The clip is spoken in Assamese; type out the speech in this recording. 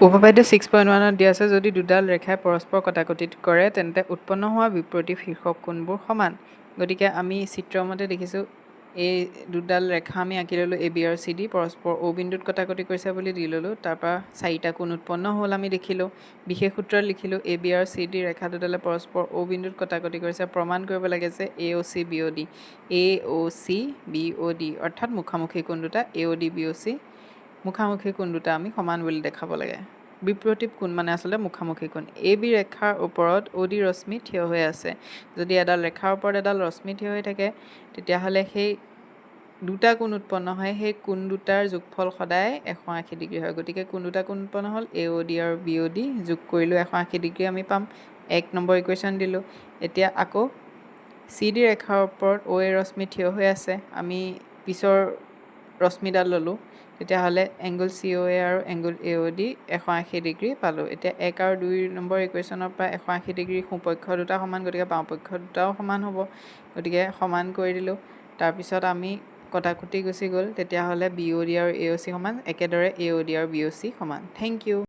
উপপাদ্য 6.1ত দিয়া আছে, যদি দুডাল ৰেখাই পৰস্পৰ কটাকটি কৰে, তেন্তে উৎপন্ন হোৱা বিপৰীত শীৰ্ষক কোণবোৰ সমান। গতিকে আমি চিত্ৰমতে দেখিছোঁ, এই দুডাল ৰেখা আমি আঁকি ল'লোঁ, এ বি আৰু চি ডি। পৰস্পৰ অ' বিন্দুত কটাকটি কৰিছে বুলি দি ল'লোঁ। তাৰপৰা চাৰিটা কোণ উৎপন্ন হ'ল আমি দেখিলোঁ। বিশেষ সূত্ৰত লিখিলোঁ, এ বি আৰু চি ডি ৰেখা দুডালে পৰস্পৰ অ' বিন্দুত কটাকটি কৰিছে। প্ৰমাণ কৰিব লাগে যে এ অ' চি বি অ' ডি, এ অ' চি বি অ' ডি, অৰ্থাৎ মুখামুখি কোণ দুটা এ অ' ডি বি অ' চি, মুখামুখি কোণ দুটা আমি সমান বুলি দেখাব লাগে। বিপৰীত কোণ মানে আচলতে মুখামুখি কোণ। এ বি ৰেখাৰ ওপৰত অ' ডি ৰশ্মি থিয় হৈ আছে। যদি এডাল ৰেখাৰ ওপৰত এডাল ৰশ্মি থিয় হৈ থাকে, তেতিয়াহ'লে সেই দুটা কোণ উৎপন্ন হয়, সেই কোণ দুটাৰ যোগফল সদায় 180 ডিগ্ৰী হয়। গতিকে কোন দুটা কোণ উৎপন্ন হ'ল? এ অ' ডি আৰু বি অ' ডি। যোগ কৰিলেও 180 ডিগ্ৰী আমি পাম। 1 নম্বৰ ইকুৱেশ্যন দিলোঁ। এতিয়া আকৌ চি ডি ৰেখাৰ ওপৰত অ' এ ৰশ্মি থিয় হৈ আছে। আমি পিছৰ ৰশ্মিডাল ল'লোঁ। তেতিয়াহ'লে এংগুল চি অ' এ আৰু এংগুল এ অ' ডি 180 ডিগ্ৰী পালোঁ। এতিয়া 1 আৰু 2 নম্বৰ ইকুৱেশ্যনৰ পৰা 180 ডিগ্ৰী, সোঁপক্ষ দুটা সমান, গতিকে বাওঁপক্ষ দুটাও সমান হ'ব। গতিকে সমান কৰি দিলোঁ। তাৰপিছত আমি কটাকটি গুচি গ'ল। তেতিয়াহ'লে বি অ' ডি আৰু এ অ' চি সমান, একেদৰে এ অ' ডি আৰু বি অ' চি সমান। Thank U.